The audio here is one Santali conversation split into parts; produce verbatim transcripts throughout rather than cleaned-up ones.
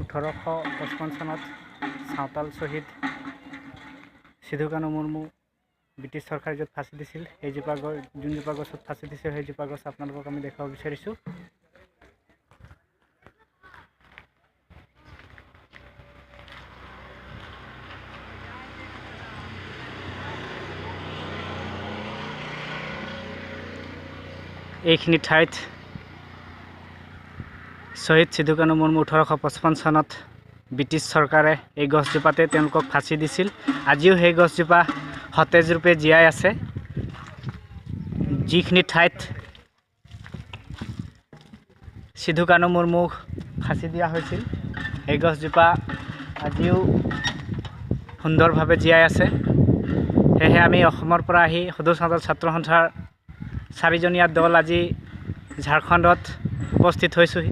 ওঠৰশ পঁচপন্ন চনত চাওতাল শ্বহীদ সিধু কানু মুৰ্মু ব্ৰিটিছ চৰকাৰে য'ত ফাঁচী দিছিল, সেইজোপা গছ, যোনজোপা গছত ফাঁচী দিছিল, সেইজোপা গছ আপোনালোকক আমি দেখাব বিচাৰিছোঁ। এইখিনি ঠাইত শ্বহীদ সিধু কানু মুৰ্মু ওঠৰশ পঁচপন্ন চনত ব্ৰিটিছ চৰকাৰে এই গছজোপাতে তেওঁলোকক ফাঁচী দিছিল। আজিও সেই গছজোপা সতেজ ৰূপে জীয়াই আছে। যিখিনি ঠাইত সিধু কানু মুৰ্মুক ফাঁচী দিয়া হৈছিল, সেই গছজোপা আজিও সুন্দৰভাৱে জীয়াই আছে। সেয়েহে আমি অসমৰ পৰা আহি সদৌ চাওতাল ছাত্ৰ সন্থাৰ চাৰিজনীয়া দল আজি ঝাৰখণ্ডত উপস্থিত হৈছোঁহি।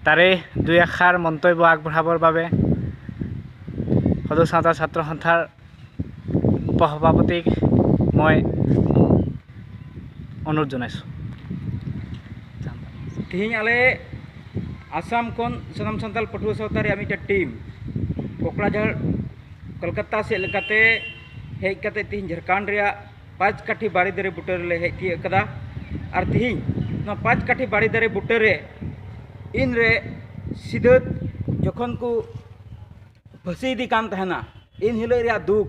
তাৰে দুই এষাৰ মন্তব্য আগবঢ়াবৰ বাবে সদৌ চাওতাল ছাত্ৰ সন্থাৰ উপসভাপতিক মই অনুৰোধ জনাইছোঁ। ᱛᱮᱦᱮᱧ ᱟᱞᱮ ᱟᱥᱟᱢ ᱠᱷᱚᱱ ᱥᱟᱱᱟᱢ ᱥᱟᱱᱛᱟᱲ ᱯᱟᱹᱴᱷᱩᱣᱟᱹ ᱥᱟᱶᱛᱟ ᱨᱮᱭᱟᱜ ᱢᱤᱫᱴᱮᱱ ᱴᱤᱢ ᱠᱚᱠᱲᱟᱡᱷᱟᱲ ᱠᱚᱞᱠᱟᱛᱟ ᱥᱮᱫ ᱞᱮᱠᱟᱛᱮ ᱦᱮᱡ ᱠᱟᱛᱮ ᱛᱮᱦᱮᱧ ᱡᱷᱟᱲᱠᱷᱚᱸᱰ ᱨᱮᱭᱟᱜ ᱯᱟᱸᱪ ᱠᱟᱴᱷᱤ ᱵᱟᱲᱮ ᱫᱟᱨᱮ ᱵᱩᱴᱟᱹ ᱨᱮᱞᱮ ᱦᱮᱡ ᱛᱤᱭᱟᱹᱜ ᱠᱟᱫᱟ᱾ ᱟᱨ ᱛᱮᱦᱮᱧ ᱱᱚᱣᱟ ᱯᱟᱸᱪ ᱠᱟᱴᱷᱤ ᱵᱟᱲᱮ ᱫᱟᱨᱮ ᱵᱩᱴᱟᱹ ᱨᱮ ᱤᱱᱨᱮ ᱥᱤᱫᱟᱹ ᱡᱚᱠᱷᱚᱱ ᱠᱚ ᱯᱷᱟᱹᱥᱤ ᱤᱫᱤ ᱠᱟᱱ ᱛᱟᱦᱮᱱᱟ, ᱤᱱ ᱦᱤᱞᱳᱜ ᱨᱮᱭᱟᱜ ᱫᱩᱠ,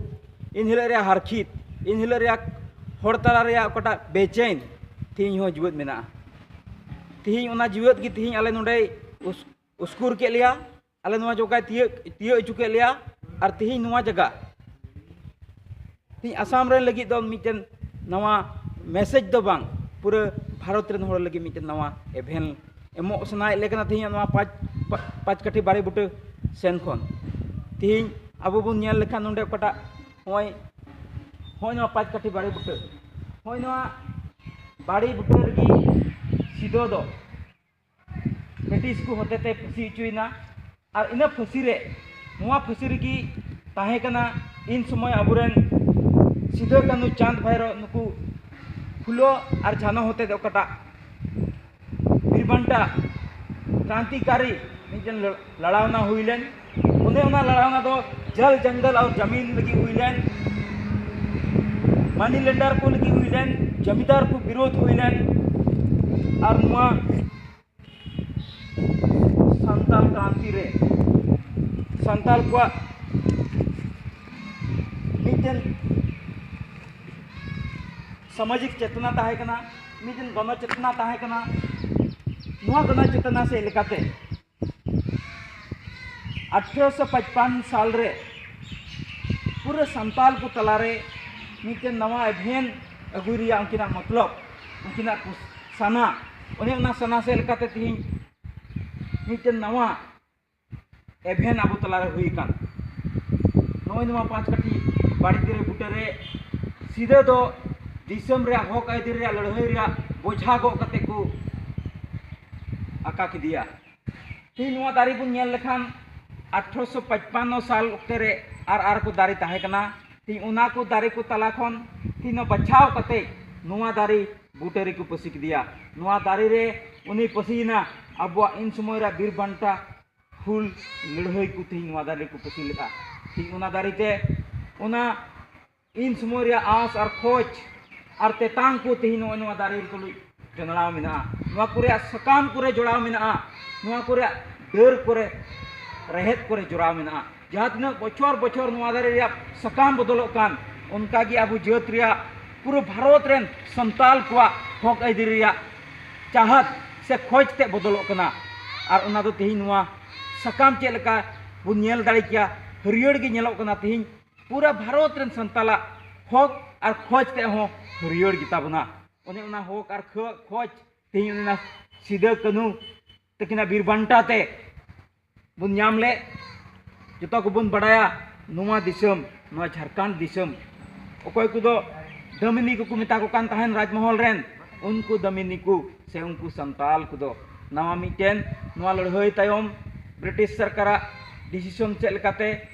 ᱤᱱ ᱦᱤᱞᱳᱜ ᱨᱮᱭᱟᱜ ᱦᱟᱨᱠᱷᱤᱛ, ᱤᱱ ᱦᱤᱞᱳᱜ ᱨᱮᱭᱟᱜ ᱦᱚᱲ ᱛᱟᱞᱟ ᱨᱮᱭᱟᱜ ᱚᱠᱟᱴᱟᱜ ᱵᱮᱪᱮᱱ, ᱛᱮᱦᱮᱧ ᱦᱚᱸ ᱡᱤᱣᱮᱫ ᱢᱮᱱᱟᱜᱼᱟ᱾ ᱛᱮᱦᱮᱧ ᱚᱱᱟ ᱡᱤᱣᱮᱫ ᱜᱮ ᱛᱮᱦᱮᱧ ᱟᱞᱮ ᱱᱚᱰᱮᱭ ᱩᱥ-, ᱩᱥᱠᱩᱨ ᱠᱮᱫ ᱞᱮᱭᱟ, ᱟᱞᱮ ᱱᱚᱣᱟ ᱡᱟᱭᱜᱟᱭ ᱛᱤᱭᱟᱹᱜ, ᱛᱤᱭᱟᱹᱜ ᱦᱚᱪᱚ ᱠᱮᱫ ᱞᱮᱭᱟ᱾ ᱟᱨ ᱛᱮᱦᱮᱧ ᱱᱚᱣᱟ ᱡᱟᱭᱜᱟ ᱛᱮᱦᱮᱧ ᱟᱥᱟᱢ ᱨᱮᱱ ᱞᱟᱹᱜᱤᱫ ᱫᱚ ᱢᱤᱫᱴᱮᱱ ᱱᱟᱣᱟ ᱢᱮᱥᱮᱡᱽ ᱫᱚ ᱵᱟᱝ, ᱯᱩᱨᱟᱹ ᱵᱷᱟᱨᱚᱛ ᱨᱮᱱ ᱦᱚᱲ ᱞᱟᱹᱜᱤᱫ ᱢᱤᱫᱴᱮᱱ ᱱᱟᱣᱟ ᱮᱵᱷᱮᱱ ᱮᱢᱚᱜ ᱥᱟᱱᱟᱭᱮᱫ ᱞᱮ ᱠᱟᱱᱟ ᱛᱮᱦᱮᱧ ᱱᱚᱣᱟ ᱯᱟᱸᱪ, ᱯᱟ-, ᱯᱟᱸᱪ ᱠᱟᱹᱴᱷᱤ ᱵᱟᱲᱮ ᱵᱩᱴᱟᱹ ᱥᱮᱱ ᱠᱷᱚᱱ᱾ ᱛᱮᱦᱮᱧ ᱟᱵᱚ ᱵᱚᱱ ᱧᱮᱞ ᱞᱮᱠᱷᱟᱱ ᱱᱚᱰᱮ ᱚᱠᱟᱴᱟᱜ ᱱᱚᱜᱼᱚᱭ, ᱱᱚᱜᱼᱚᱭ ᱱᱚᱣᱟ ᱯᱟᱸᱪ ᱠᱟᱹᱴᱷᱤ ᱵᱟᱲᱮ ᱵᱩᱴᱟᱹ, ᱱᱚᱜᱼᱚᱭ ᱱᱚᱣᱟ ᱵᱟᱲᱮ ᱵᱩᱴᱟᱹ ᱨᱮᱜᱮ ᱥᱤᱫᱟᱹ ᱫᱚ ᱵᱨᱤᱴᱤᱥ ᱠᱚ ᱦᱚᱛᱮᱛᱮ ᱯᱷᱟᱹᱥᱤ ᱦᱚᱪᱚᱭᱮᱱᱟ᱾ ᱟᱨ ᱤᱱᱟᱹ ᱯᱷᱟᱹᱥᱤ ᱨᱮ, ᱱᱚᱣᱟ ᱯᱷᱟᱹᱥᱤ ᱨᱮᱜᱮ ᱛᱟᱦᱮᱸ ᱠᱟᱱᱟ ᱤᱱ ᱥᱚᱢᱚᱭ ᱟᱵᱚᱨᱮᱱ ᱥᱤᱫᱟᱹ ᱠᱟᱹᱱᱦᱩ ᱪᱟᱸᱫᱽ ᱵᱷᱟᱭᱨᱚ, ᱱᱩᱠᱩ ᱯᱷᱩᱞᱳ ᱟᱨ ᱡᱷᱟᱱᱚ ᱦᱚᱛᱮᱛᱮ ᱚᱠᱟᱴᱟᱜ ᱵᱤᱨ ᱵᱟᱱᱴᱟ ᱠᱨᱟᱱᱛᱤᱠᱟᱨᱤ ᱢᱤᱫᱴᱮᱱ ᱞᱟᱲᱟᱣᱱᱟ ᱦᱩᱭ ᱞᱮᱱ᱾ ᱚᱱᱮ ᱚᱱᱟ ᱞᱟᱲᱟᱣᱱᱟ ᱫᱚ ᱡᱚᱞ ᱡᱚᱝᱜᱚᱞ ᱟᱨ ᱡᱟᱢᱤᱱ ᱞᱟᱹᱜᱤᱫ ᱦᱩᱭ ᱞᱮᱱ, ᱢᱟᱱᱤ ᱞᱮᱱᱰᱟᱨ ᱠᱚ ᱞᱟᱹᱜᱤᱫ ᱦᱩᱭ ᱞᱮᱱ, ᱡᱚᱢᱤᱫᱟᱨ ᱠᱚ ᱵᱤᱨᱳᱫᱷ ᱦᱩᱭ ᱞᱮᱱ᱾ ᱟᱨ ᱱᱚᱣᱟ ᱥᱟᱱᱛᱟᱞ ᱠᱨᱟᱱᱛᱤ ᱨᱮ ᱥᱟᱱᱛᱟᱞ ᱠᱚᱣᱟᱜ ᱢᱤᱫᱴᱮᱱ ᱥᱟᱢᱟᱡᱤᱠ ᱪᱮᱛᱱᱟ ᱛᱟᱦᱮᱸ ᱠᱟᱱᱟ, ᱢᱤᱫᱴᱮᱱ ᱜᱚᱱᱚ ᱪᱮᱛᱱᱟ ᱛᱟᱦᱮᱸ ᱠᱟᱱᱟ᱾ ᱱᱚᱣᱟ ᱜᱚᱱᱚ ᱪᱮᱛᱱᱟ ᱥᱮᱫ ᱞᱮᱠᱟᱛᱮ ᱟᱴᱷᱨᱚᱥᱚ ᱯᱟᱸᱪᱯᱟᱱᱱᱚ ᱥᱟᱞ ᱨᱮ ᱯᱩᱨᱟᱹ ᱥᱟᱱᱛᱟᱞ ᱠᱚ ᱛᱟᱞᱟᱨᱮ ᱢᱤᱫᱴᱮᱱ ᱱᱟᱣᱟ ᱮᱵᱷᱮᱱ ᱟᱹᱜᱩᱭ ᱨᱮᱭᱟᱜ ᱩᱱᱠᱤᱱᱟᱜ ᱢᱚᱛᱞᱚᱵ, ᱩᱱᱠᱤᱱᱟᱜ ᱥᱟᱱᱟ, ᱚᱱᱮ ᱚᱱᱟ ᱥᱟᱱᱟ ᱥᱮᱫ ᱞᱮᱠᱟᱛᱮ ᱛᱮᱦᱮᱧ ᱢᱤᱫᱴᱮᱱ ᱱᱟᱣᱟ ᱮᱵᱷᱮᱱ ᱟᱵᱚ ᱛᱟᱞᱟᱨᱮ ᱦᱩᱭ ᱟᱠᱟᱱ᱾ ᱱᱚᱜᱼᱚᱭ ᱱᱚᱣᱟ ᱯᱟᱸᱪ ᱠᱟᱹᱴᱷᱤ ᱵᱟᱲᱮ ᱫᱟᱨᱮ ᱵᱩᱴᱟᱹ ᱨᱮ ᱥᱤᱫᱟᱹ ᱫᱚ ᱫᱤᱥᱚᱢ ᱨᱮᱭᱟᱜ ᱦᱚᱠ ᱟᱹᱭᱫᱟᱹᱨᱤ ᱨᱮᱭᱟᱜ ᱞᱟᱹᱲᱦᱟᱹᱭ ᱨᱮᱭᱟᱜ ᱵᱚᱡᱷᱟ ᱜᱚᱜ ᱠᱟᱛᱮ ᱠᱚ ᱟᱠᱟ ᱠᱮᱫᱮᱭᱟ᱾ ᱛᱮᱦᱮᱧ ᱱᱚᱣᱟ ᱫᱟᱨᱮ ᱵᱚᱱ ᱧᱮᱞ ᱞᱮᱠᱷᱟᱱ ᱟᱴᱷᱨᱚᱥᱚ ᱯᱟᱸᱪᱯᱟᱱᱱᱚ ᱥᱟᱞ ᱚᱠᱛᱮ ᱨᱮ ᱟᱨ ᱟᱨ ᱠᱚ ᱫᱟᱨᱮ ᱛᱟᱦᱮᱸ ᱠᱟᱱᱟ᱾ ᱛᱮᱦᱮᱧ ᱚᱱᱟ ᱠᱚ ᱫᱟᱨᱮ ᱠᱚ ᱛᱟᱞᱟ ᱠᱷᱚᱱ ᱛᱮᱦᱮᱧ ᱱᱚᱣᱟ ᱵᱟᱪᱷᱟᱣ ᱠᱟᱛᱮ ᱱᱚᱣᱟ ᱫᱟᱨᱮ ᱵᱩᱴᱟᱹ ᱨᱮᱠᱚ ᱯᱟᱹᱥᱤ ᱠᱮᱫᱮᱭᱟ᱾ ᱱᱚᱣᱟ ᱫᱟᱨᱮ ᱨᱮ ᱩᱱᱤ ᱯᱟᱹᱥᱤᱭᱮᱱᱟ᱾ ᱟᱵᱚᱣᱟᱜ ᱤᱱ ᱥᱚᱢᱚᱭ ᱨᱮ ᱵᱤᱨ ᱵᱟᱱᱴᱟ ᱦᱩᱞ ᱞᱟᱹᱲᱦᱟᱹᱭ ᱠᱚ ᱛᱮᱦᱮᱧ ᱱᱚᱣᱟ ᱫᱟᱨᱮ ᱨᱮᱠᱚ ᱯᱟᱹᱥᱤ ᱞᱮᱫᱼᱟ᱾ ᱛᱮᱦᱮᱧ ᱚᱱᱟ ᱫᱟᱨᱮ ᱛᱮ ᱚᱱᱟ ᱤᱱ ᱥᱚᱢᱚᱭ ᱨᱮᱭᱟᱜ ᱟᱸᱥ ᱟᱨ ᱠᱷᱚᱡᱽ ᱟᱨ ᱛᱮᱛᱟᱝ ᱠᱚ ᱛᱮᱦᱮᱧ ᱱᱚᱜᱼᱚᱭ ᱱᱚᱣᱟ ᱫᱟᱨᱮ ᱨᱮᱠᱚ ᱡᱚᱲᱟᱣ ᱢᱮᱱᱟᱜᱼᱟ᱾ ᱱᱚᱣᱟ ᱠᱚ ᱨᱮᱭᱟᱜ ᱥᱟᱠᱟᱢ ᱠᱚᱨᱮ ᱡᱚᱲᱟᱣ ᱢᱮᱱᱟᱜᱼᱟ᱾ ᱱᱚᱣᱟ ᱠᱚ ᱨᱮᱭᱟᱜ ᱰᱟᱹᱨ ᱠᱚᱨᱮ, ᱨᱮᱦᱮᱫ ᱠᱚᱨᱮ ᱡᱚᱲᱟᱣ ᱢᱮᱱᱟᱜᱼᱟ᱾ ᱡᱟᱦᱟᱸ ᱛᱤᱱᱟᱹᱜ ᱵᱚᱪᱷᱚᱨ ᱵᱚᱪᱷᱚᱨ ᱱᱚᱣᱟ ᱫᱟᱨᱮ ᱨᱮᱭᱟᱜ ᱥᱟᱠᱟᱢ ᱵᱚᱫᱚᱞᱚᱜ ᱠᱟᱱ, ᱚᱱᱠᱟ ᱜᱮ ᱟᱵᱚ ᱡᱟᱹᱛ ᱨᱮᱭᱟᱜ, ᱯᱩᱨᱟᱹ ᱵᱷᱟᱨᱚᱛ ᱨᱮᱱ ᱥᱟᱱᱛᱟᱞ ᱠᱚᱣᱟᱜ ᱦᱚᱠ ᱟᱹᱭᱫᱟᱹᱨᱤ ᱨᱮᱭᱟᱜ ᱪᱟᱦᱟᱛ ᱥᱮ ᱠᱷᱚᱡᱽ ᱛᱮ ᱵᱚᱫᱚᱞᱚᱜ ᱠᱟᱱᱟ᱾ ᱟᱨ ᱚᱱᱟ ᱫᱚ ᱛᱮᱦᱮᱧ ᱱᱚᱣᱟ ᱥᱟᱠᱟᱢ ᱪᱮᱫ ᱞᱮᱠᱟ ᱵᱚᱱ ᱧᱮᱞ ᱫᱟᱲᱮ ᱠᱮᱭᱟ, ᱦᱟᱹᱨᱭᱟᱹᱲ ᱜᱮ ᱧᱮᱞᱚᱜ ᱠᱟᱱᱟ᱾ ᱛᱮᱦᱮᱧ ᱯᱩᱨᱟᱹ ᱵᱷᱟᱨᱚᱛ ᱨᱮᱱ ᱥᱟᱱᱛᱟᱞᱟᱜ ᱦᱚᱠ ᱟᱨ ᱠᱷᱚᱡᱽ ᱛᱮ ᱦᱚᱸ ᱦᱟᱹᱨᱭᱟᱹᱲ ᱜᱮᱛᱟ ᱵᱚᱱᱟ᱾ ᱚᱱᱮ ᱚᱱᱟ ᱦᱚᱠ ᱟᱨ ᱠᱷᱚ-, ᱠᱷᱚᱡᱽ ᱛᱮᱦᱮᱧ ᱚᱱᱮ ᱚᱱᱟ ᱥᱤᱫᱟᱹ ᱠᱟᱹᱱᱦᱩ ᱛᱟᱹᱠᱤᱱᱟᱜ ᱵᱤᱨ ᱵᱟᱱᱴᱟ ᱛᱮ ᱵᱚᱱ ᱧᱟᱢ ᱞᱮᱫ᱾ ᱡᱚᱛᱚ ᱠᱚᱵᱚᱱ ᱵᱟᱰᱟᱭᱟ, ᱱᱚᱣᱟ ᱫᱤᱥᱚᱢ, ᱱᱚᱣᱟ ᱡᱷᱟᱲᱠᱷᱚᱸᱰ ᱫᱤᱥᱚᱢ, ᱚᱠᱚᱭ ᱠᱚᱫᱚ ᱫᱟᱹᱢᱤᱱᱤ ᱠᱚᱠᱚ ᱢᱮᱛᱟ ᱠᱚ ᱠᱟᱱ ᱛᱟᱦᱮᱱ ᱨᱟᱡᱽᱢᱚᱦᱚᱞ ᱨᱮᱱ, ᱩᱱᱠᱩ ᱫᱟᱹᱢᱤᱱᱤ ᱠᱚ ᱥᱮ ᱩᱱᱠᱩ ᱥᱟᱱᱛᱟᱞ ᱠᱚᱫᱚ ᱱᱟᱣᱟ ᱢᱤᱫᱴᱮᱱ, ᱱᱚᱣᱟ ᱞᱟᱹᱲᱦᱟᱹᱭ ᱛᱟᱭᱚᱢ ᱵᱨᱤᱴᱤᱥ ᱥᱚᱨᱠᱟᱨᱟᱜ ᱰᱤᱥᱤᱥᱚᱱ ᱪᱮᱫ ᱞᱮᱠᱟᱛᱮ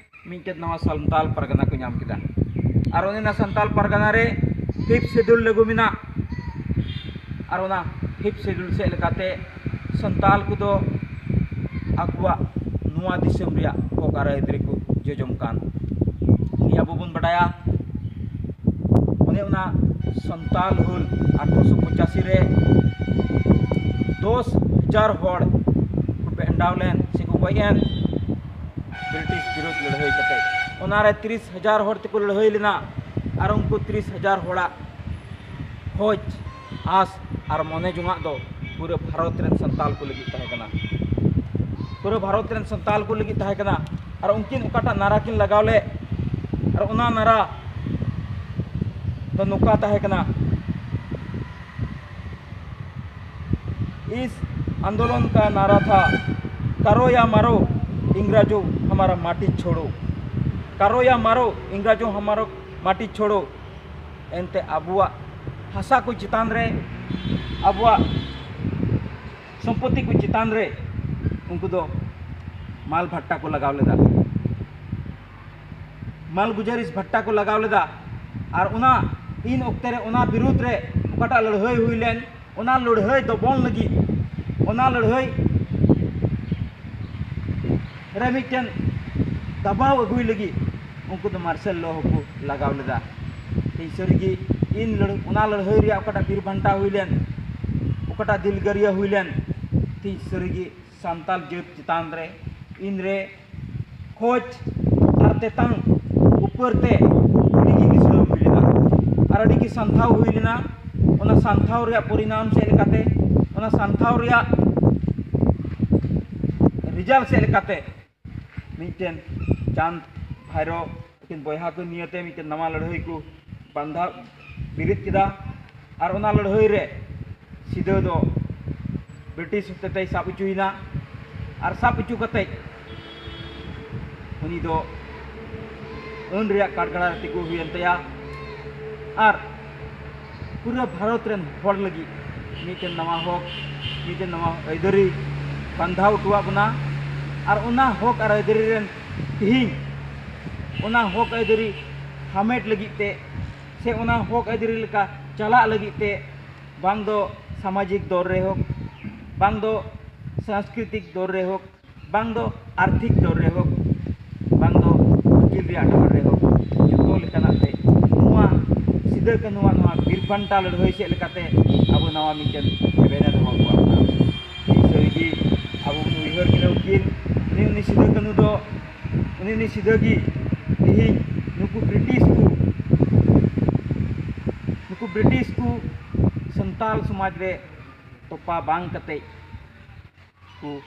ᱢᱤᱫᱴᱮᱱ ᱱᱟᱣᱟ ᱥᱟᱱᱛᱟᱞ ᱯᱟᱨᱜᱟᱱᱟ ᱠᱚ ᱧᱟᱢ ᱠᱮᱫᱟ᱾ ᱟᱨ ᱚᱱᱮ ᱚᱱᱟ ᱥᱟᱱᱛᱟᱞ ᱯᱟᱨᱜᱟᱱᱟ ᱨᱮ ᱯᱷᱤᱯᱛᱷ ᱥᱤᱰᱩᱞ ᱞᱟᱹᱜᱩ ᱢᱮᱱᱟᱜ᱾ ᱟᱨ ᱚᱱᱟ ᱯᱷᱤᱯᱛᱷ ᱥᱤᱰᱩᱞ ᱥᱮᱫ ᱞᱮᱠᱟᱛᱮ ᱥᱟᱱᱛᱟᱞ ᱠᱚᱫᱚ ᱟᱠᱚᱣᱟᱜ ᱱᱚᱣᱟ ᱫᱤᱥᱚᱢ ᱨᱮᱭᱟᱜ ᱦᱚᱠ ᱟᱨ ᱟᱹᱭᱫᱟᱹᱨᱤ ᱠᱚ ᱡᱚᱡᱚᱢ ᱠᱟᱱ᱾ ᱱᱤᱭᱟᱹ ᱟᱵᱚ ᱵᱚᱱ ᱵᱟᱰᱟᱭᱟ, ᱚᱱᱮ ᱚᱱᱟ ᱥᱟᱱᱛᱟᱞ ᱦᱩᱞ ᱟᱴᱷᱨᱚᱥᱚ ᱯᱚᱸᱪᱟᱥᱤ ᱨᱮ ᱫᱚᱥ ᱦᱟᱡᱟᱨ ᱦᱚᱲ ᱠᱚ ᱵᱷᱮᱱᱰᱟᱣ ᱞᱮᱱ ᱥᱮ ᱠᱚ ᱜᱚᱡ ᱮᱱ ᱵᱨᱤᱴᱤᱥ ᱵᱤᱨᱩᱫᱷ ᱞᱟᱹᱲᱦᱟᱹᱭ ᱠᱟᱛᱮ᱾ ᱚᱱᱟᱨᱮ ᱛᱤᱨᱤᱥ ᱦᱟᱡᱟᱨ ᱦᱚᱲ ᱛᱮᱠᱚ ᱞᱟᱹᱲᱦᱟᱹᱭ ᱞᱮᱱᱟ᱾ ᱟᱨ ᱩᱱᱠᱩ ᱛᱤᱨᱤᱥ ᱦᱟᱡᱟᱨ ᱦᱚᱲᱟᱜ ᱠᱷᱚᱡᱽ, ᱟᱸᱥ ᱟᱨ ᱢᱚᱱᱮ ᱡᱚᱝᱟᱜ ᱫᱚ ᱯᱩᱨᱟᱹ ᱵᱷᱟᱨᱚᱛ ᱨᱮᱱ ᱥᱟᱱᱛᱟᱞ ᱠᱚ ᱞᱟᱹᱜᱤᱫ ᱛᱟᱦᱮᱸ ᱠᱟᱱᱟ᱾ ᱯᱩᱨᱟᱹ ᱵᱷᱟᱨᱚᱛ ᱨᱮᱱ ᱥᱟᱱᱛᱟᱞ ᱠᱚ ᱞᱟᱹᱜᱤᱫ ᱛᱟᱦᱮᱸ ᱠᱟᱱᱟ᱾ ᱟᱨ ᱩᱱᱠᱤᱱ ᱚᱠᱟᱴᱟᱜ ᱱᱟᱨᱟ ᱠᱤᱱ ᱞᱟᱜᱟᱣ ᱞᱮᱫ, ᱟᱨ ᱚᱱᱟ ᱱᱟᱨᱟ ᱫᱚ ᱱᱚᱝᱠᱟ ᱛᱟᱦᱮᱸ ᱠᱟᱱᱟ, इस आंदोलन का नारा था, "करो या मरो, इंग्रजों हमारा माटी छोड़ो।" करो या मरो, इंग्रजों हमारा माटी छोड़ो᱾ ᱮᱱᱛᱮ ᱟᱵᱚᱣᱟᱜ ᱦᱟᱥᱟ ᱠᱚ ᱪᱮᱛᱟᱱ ᱨᱮ, ᱟᱵᱚᱣᱟᱜ ᱥᱚᱢᱯᱚᱛᱤ ᱠᱚ ᱪᱮᱛᱟᱱ ᱨᱮ ᱩᱱᱠᱩ ᱫᱚ ᱢᱟᱞ ᱵᱷᱟᱴᱴᱟ ᱠᱚ ᱞᱟᱜᱟᱣ ᱞᱮᱫᱟ, ᱢᱟᱞ ᱜᱩᱡᱟᱨᱤᱥ ᱵᱷᱟᱴᱴᱟ ᱠᱚ ᱞᱟᱜᱟᱣ ᱞᱮᱫᱟ᱾ ᱟᱨ ᱚᱱᱟ ᱤᱱ ᱚᱠᱛᱮ ᱨᱮ ᱚᱱᱟ ᱵᱤᱨᱩᱫᱽ ᱨᱮ ᱚᱠᱟᱴᱟᱜ ᱞᱟᱹᱲᱦᱟᱹᱭ ᱦᱩᱭ ᱞᱮᱱ, ᱚᱱᱟ ᱞᱟᱹᱲᱦᱟᱹᱭ ᱫᱚᱵᱚᱱ ᱞᱟᱹᱜᱤᱫ, ᱚᱱᱟ ᱞᱟᱹᱲᱦᱟᱹᱭ ᱨᱮ ᱢᱤᱫᱴᱮᱱ ᱫᱟᱵᱟᱣ ᱟᱹᱜᱩᱭ ᱞᱟᱹᱜᱤᱫ ᱩᱱᱠᱩ ᱫᱚ ᱢᱟᱨᱥᱟᱞ ᱞᱚ ᱦᱚᱸᱠᱚ ᱞᱟᱜᱟᱣ ᱞᱮᱫᱟ᱾ ᱛᱮᱦᱮᱧ ᱥᱟᱹᱨᱤᱜᱮ ᱤᱱ ᱞᱟᱹᱲ-, ᱚᱱᱟ ᱞᱟᱹᱲᱦᱟᱹᱭ ᱨᱮᱭᱟᱜ ᱚᱠᱟᱴᱟᱜ ᱵᱤᱨ ᱵᱟᱱᱴᱟ ᱦᱩᱭ ᱞᱮᱱ, ᱚᱠᱟᱴᱟᱜ ᱫᱤᱞᱜᱟᱹᱨᱤᱭᱟᱹ ᱦᱩᱭ ᱞᱮᱱ, ᱛᱮᱦᱮᱧ ᱥᱟᱹᱨᱤᱜᱮ ᱥᱟᱱᱛᱟᱞ ᱡᱟᱹᱛ ᱪᱮᱛᱟᱱ ᱨᱮ ᱤᱱᱨᱮ ᱠᱷᱚᱡᱽ ᱟᱨ ᱛᱮᱛᱟᱝ ᱩᱯᱟᱹᱨ ᱛᱮ ᱟᱹᱰᱤ ᱜᱮ ᱱᱤᱥᱲᱟᱹᱣ ᱦᱩᱭ ᱞᱮᱱᱟ ᱟᱨ ᱟᱹᱰᱤ ᱜᱮ ᱥᱟᱱᱛᱷᱟᱣ ᱦᱩᱭ ᱞᱮᱱᱟ᱾ ᱚᱱᱟ ᱥᱟᱱᱛᱷᱟᱣ ᱨᱮᱭᱟᱜ ᱯᱚᱨᱤᱱᱟᱢ ᱥᱮᱫ ᱞᱮᱠᱟᱛᱮ, ᱚᱱᱟ ᱥᱟᱱᱛᱷᱟᱣ ᱨᱮᱭᱟᱜ ᱨᱮᱡᱟᱞᱴ ᱥᱮᱫ ᱞᱮᱠᱟᱛᱮ ᱢᱤᱫᱴᱮᱱ ᱪᱟᱸᱫᱽ ᱵᱷᱟᱭᱨᱚ ᱟᱹᱠᱤᱱ ᱵᱚᱭᱦᱟ ᱠᱚ ᱱᱤᱭᱟᱹᱛᱮ ᱢᱤᱫᱴᱮᱱ ᱱᱟᱣᱟ ᱞᱟᱹᱲᱦᱟᱹᱭ ᱠᱚ ᱵᱟᱸᱫᱷᱟᱣ ᱵᱤᱨᱤᱫ ᱠᱮᱫᱟ᱾ ᱟᱨ ᱚᱱᱟ ᱞᱟᱹᱲᱦᱟᱹᱭ ᱨᱮ ᱥᱤᱫᱟᱹ ᱫᱚ ᱵᱨᱤᱴᱤᱥ ᱦᱚᱛᱮᱛᱮᱭ ᱥᱟᱵ ᱦᱚᱪᱚᱭᱮᱱᱟ᱾ ᱟᱨ ᱥᱟᱵ ᱦᱚᱪᱚ ᱠᱟᱛᱮ ᱩᱱᱤ ᱫᱚ ᱟᱹᱱ ᱨᱮᱭᱟᱜ ᱠᱟᱴᱜᱷᱟᱲᱟ ᱨᱮ ᱛᱤᱸᱜᱩ ᱦᱩᱭᱮᱱ ᱛᱟᱭᱟ᱾ ᱟᱨ ᱯᱩᱨᱟᱹ ᱵᱷᱟᱨᱚᱛ ᱨᱮᱱ ᱦᱚᱲ ᱞᱟᱹᱜᱤᱫ ᱢᱤᱫᱴᱮᱱ ᱱᱟᱣᱟ ᱦᱚᱠ, ᱢᱤᱫᱴᱮᱱ ᱱᱟᱣᱟ ᱟᱹᱭᱫᱟᱹᱨᱤ ᱵᱟᱸᱫᱷᱟᱣ ᱦᱚᱴᱚᱣᱟᱫ ᱵᱚᱱᱟ᱾ ᱟᱨ ᱚᱱᱟ ᱦᱚᱠ ᱟᱨ ᱟᱹᱭᱫᱟᱹᱨᱤ ᱨᱮᱱ ᱛᱤᱦᱤᱧ ᱚᱱᱟ ᱦᱚᱠ ᱟᱹᱭᱫᱟᱹᱨᱤ ᱦᱟᱢᱮᱴ ᱞᱟᱹᱜᱤᱫ ᱛᱮ ᱥᱮ ᱚᱱᱟ ᱦᱚᱠ ᱟᱹᱭᱫᱟᱹᱨᱤ ᱞᱮᱠᱟ ᱪᱟᱞᱟᱜ ᱞᱟᱹᱜᱤᱫ ᱛᱮ, ᱵᱟᱝ ᱫᱚ ᱥᱟᱢᱟᱡᱤᱠ ᱫᱚᱨ ᱨᱮ ᱦᱳᱠ, ᱵᱟᱝ ᱫᱚ ᱥᱟᱝᱥᱠᱨᱤᱛᱤᱠ ᱫᱚᱨ ᱨᱮ ᱦᱳᱠ, ᱵᱟᱝ ᱫᱚ ᱟᱨᱛᱷᱤᱠ ᱛᱚᱨ ᱨᱮ ᱦᱳᱠ, ᱵᱟᱝ ᱫᱚ ᱟᱹᱠᱤᱞ ᱨᱮᱭᱟᱜ ᱰᱟᱦᱟᱨ ᱨᱮ ᱦᱳᱠ, ᱡᱚᱛᱚ ᱞᱮᱠᱟᱱᱟᱜ ᱛᱮ ᱱᱚᱣᱟ ᱥᱤᱫᱟᱹ ᱠᱟᱹᱱᱦᱩᱣᱟᱜ ᱱᱚᱣᱟ ᱵᱤᱨ ᱵᱟᱱᱴᱟ ᱞᱟᱹᱲᱦᱟᱹᱭ ᱥᱮᱫ ᱞᱮᱠᱟᱛᱮ ᱟᱵᱚ ᱱᱟᱣᱟ ᱢᱤᱫᱴᱮᱱ ᱮᱵᱷᱮᱱᱮ ᱫᱚᱦᱚ ᱠᱚᱣᱟ᱾ ᱥᱟᱹᱨᱤᱜᱮ ᱟᱵᱚ ᱵᱚᱱ ᱩᱭᱦᱟᱹᱨ ᱠᱤᱱᱟ ᱩᱱᱠᱤᱱ, ᱩᱱᱤ ᱩᱱᱤ ᱥᱤᱫᱟᱹ ᱠᱟᱹᱱᱦᱩ ᱫᱚ ᱩᱱᱤ ᱩᱱᱤ ᱥᱤᱫᱟᱹ ᱜᱮ ᱛᱮᱦᱮᱧ ᱱᱩᱠᱩ ᱵᱨᱤᱴᱤᱥ ᱠᱚ ᱱᱩᱠᱩ ᱵᱨᱤᱴᱤᱥ ᱠᱚ ᱥᱟᱱᱛᱟᱞ ᱥᱚᱢᱟᱡᱽ ᱨᱮ ᱛᱚᱯᱟ ᱵᱟᱝ ᱠᱟᱛᱮ ᱠᱚ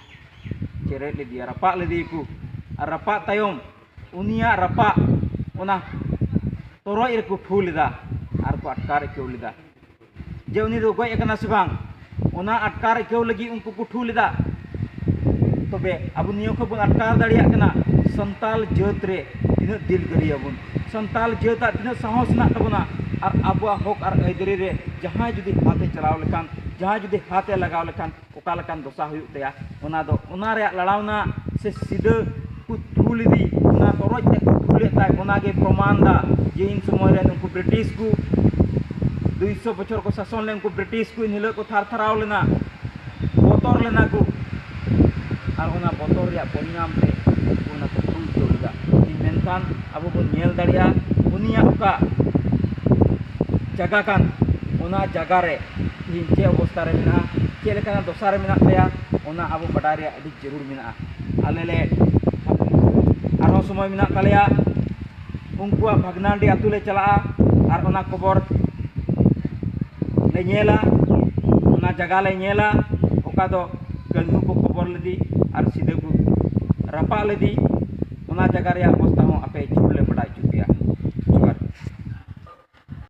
ᱪᱮᱨᱮᱡ ᱞᱮᱫᱮᱭᱟ, ᱨᱟᱯᱟᱜ ᱞᱮᱫᱮᱭᱟᱠᱚ᱾ ᱟᱨ ᱨᱟᱯᱟᱜ ᱛᱟᱭᱚᱢ ᱩᱱᱤᱭᱟᱜ ᱨᱟᱯᱟᱜ ᱚᱱᱟ ᱛᱚᱨᱚᱡ ᱨᱮᱠᱚ ᱯᱷᱩ ᱞᱮᱫᱟ ᱟᱨ ᱠᱚ ᱟᱴᱠᱟᱨ ᱟᱹᱭᱠᱟᱹᱣ ᱞᱮᱫᱟ ᱡᱮ ᱩᱱᱤ ᱫᱚ ᱜᱚᱡ ᱟᱠᱟᱱᱟ ᱥᱮ ᱵᱟᱝ᱾ ᱚᱱᱟ ᱟᱴᱠᱟᱨ ᱟᱹᱭᱠᱟᱹᱣ ᱞᱟᱹᱜᱤᱫ ᱩᱱᱠᱩ ᱠᱚ ᱴᱷᱩ ᱞᱮᱫᱟ᱾ ᱛᱚᱵᱮ ᱟᱵᱚ ᱱᱤᱭᱟᱹ ᱠᱷᱚᱱ ᱵᱚᱱ ᱟᱴᱠᱟᱨ ᱫᱟᱲᱮᱭᱟᱜ ᱠᱟᱱᱟ ᱥᱟᱱᱛᱟᱞ ᱡᱟᱹᱛ ᱨᱮ ᱛᱤᱱᱟᱹᱜ ᱫᱤᱞᱜᱟᱹᱨᱤᱭᱟᱹ ᱵᱚᱱ, ᱥᱟᱱᱛᱟᱞ ᱡᱟᱹᱛᱟᱜ ᱛᱤᱱᱟᱹᱜ ᱥᱟᱦᱚᱥ ᱢᱮᱱᱟᱜ ᱛᱟᱵᱚᱱᱟ, ᱟᱨ ᱟᱵᱚᱣᱟᱜ ᱦᱚᱠ ᱟᱨ ᱟᱹᱭᱫᱟᱹᱨᱤ ᱨᱮ ᱡᱟᱦᱟᱸᱭ ᱡᱩᱫᱤ ᱦᱟᱛ ᱮ ᱪᱟᱞᱟᱣ ᱞᱮᱠᱷᱟᱱ, ᱡᱟᱦᱟᱸᱭ ᱡᱩᱫᱤ ᱦᱟᱛ ᱮ ᱞᱟᱜᱟᱣ ᱞᱮᱠᱷᱟᱱ ᱚᱠᱟ ᱞᱮᱠᱟᱱ ᱫᱚᱥᱟ ᱦᱩᱭᱩᱜ ᱛᱟᱭᱟ, ᱚᱱᱟ ᱫᱚ ᱚᱱᱟ ᱨᱮᱭᱟᱜ ᱞᱟᱲᱟᱣᱱᱟ ᱥᱮ ᱥᱤᱫᱟᱹ ᱠᱚ ᱴᱷᱩ ᱞᱮᱫᱮ, ᱚᱱᱟ ᱛᱚᱨᱚᱡ ᱛᱮ ᱠᱚ ᱴᱷᱩ ᱞᱮᱫ ᱛᱟᱭ, ᱚᱱᱟ ᱜᱮ ᱯᱨᱚᱢᱟᱱ ᱫᱟ ᱡᱮ ᱤᱱ ᱥᱚᱢᱚᱭ ᱨᱮ ᱱᱩᱠᱩ ᱵᱨᱤᱴᱤᱥ ᱠᱚ ᱫᱩᱭᱥᱚ ᱵᱚᱪᱷᱚᱨ ᱠᱚ ᱥᱟᱥᱚᱱ ᱞᱮᱫ ᱩᱱᱠᱩ ᱵᱨᱤᱴᱤᱥ ᱠᱚ ᱮᱱ ᱦᱤᱞᱳᱜ ᱠᱚ ᱛᱷᱟᱨ ᱛᱷᱟᱨᱟᱣ ᱞᱮᱱᱟ, ᱵᱚᱛᱚᱨ ᱞᱮᱱᱟ ᱠᱚ᱾ ᱟᱨ ᱚᱱᱟ ᱵᱚᱛᱚᱨ ᱨᱮᱭᱟᱜ ᱯᱚᱨᱤᱱᱟᱢ ᱛᱮ ᱩᱱᱠᱩ ᱚᱱᱟ ᱠᱚ ᱴᱷᱩ ᱦᱚᱪᱚ ᱞᱮᱫᱟ᱾ ᱢᱮᱱᱠᱷᱟᱱ ᱟᱵᱚ ᱵᱚᱱ ᱧᱮᱞ ᱫᱟᱲᱮᱭᱟᱜᱼᱟ ᱩᱱᱤᱭᱟᱜ ᱚᱠᱟ ᱡᱟᱭᱜᱟ ᱠᱟᱱ, ᱚᱱᱟ ᱡᱟᱭᱜᱟ ᱨᱮ ᱛᱮᱦᱮᱧ ᱪᱮᱫ ᱚᱵᱚᱥᱛᱟ ᱨᱮ ᱢᱮᱱᱟᱜᱼᱟ, ᱪᱮᱫ ᱞᱮᱠᱟᱱᱟᱜ ᱫᱚᱥᱟ ᱨᱮ ᱢᱮᱱᱟᱜ ᱛᱟᱭᱟ, ᱚᱱᱟ ᱟᱵᱚ ᱵᱟᱰᱟᱭ ᱨᱮᱭᱟᱜ ᱟᱹᱰᱤ ᱡᱟᱹᱨᱩᱲ ᱢᱮᱱᱟᱜᱼᱟ᱾ ᱟᱞᱮ ᱞᱮ ᱟᱨᱦᱚᱸ ᱥᱚᱢᱚᱭ ᱢᱮᱱᱟᱜ ᱛᱟᱞᱮᱭᱟ, ᱩᱱᱠᱩᱣᱟᱜ ᱵᱷᱟᱜᱽᱱᱟᱰᱤ ᱟᱹᱛᱩ ᱞᱮ ᱪᱟᱞᱟᱜᱼᱟ ᱟᱨ ᱚᱱᱟ ᱠᱚᱵᱚᱨ ᱞᱮ ᱧᱮᱞᱟ, ᱚᱱᱟ ᱡᱟᱭᱜᱟ ᱞᱮ ᱧᱮᱞᱟ ᱚᱠᱟ ᱫᱚ ᱠᱟᱹᱱᱦᱩ ᱠᱚ ᱠᱚᱵᱚᱨ ᱞᱮᱫᱮ ᱟᱨ ᱥᱤᱫᱟᱹ ᱠᱚ ᱨᱟᱯᱟᱜ ᱞᱮᱫᱮ, ᱚᱱᱟ ᱡᱟᱭᱜᱟ ᱨᱮᱭᱟᱜ ᱚᱵᱚᱥᱛᱟ ᱦᱚᱸ ᱟᱯᱮ ᱡᱟᱹᱨᱩᱲ ᱞᱮ ᱵᱟᱰᱟᱭ ᱦᱚᱪᱚ ᱯᱮᱭᱟ᱾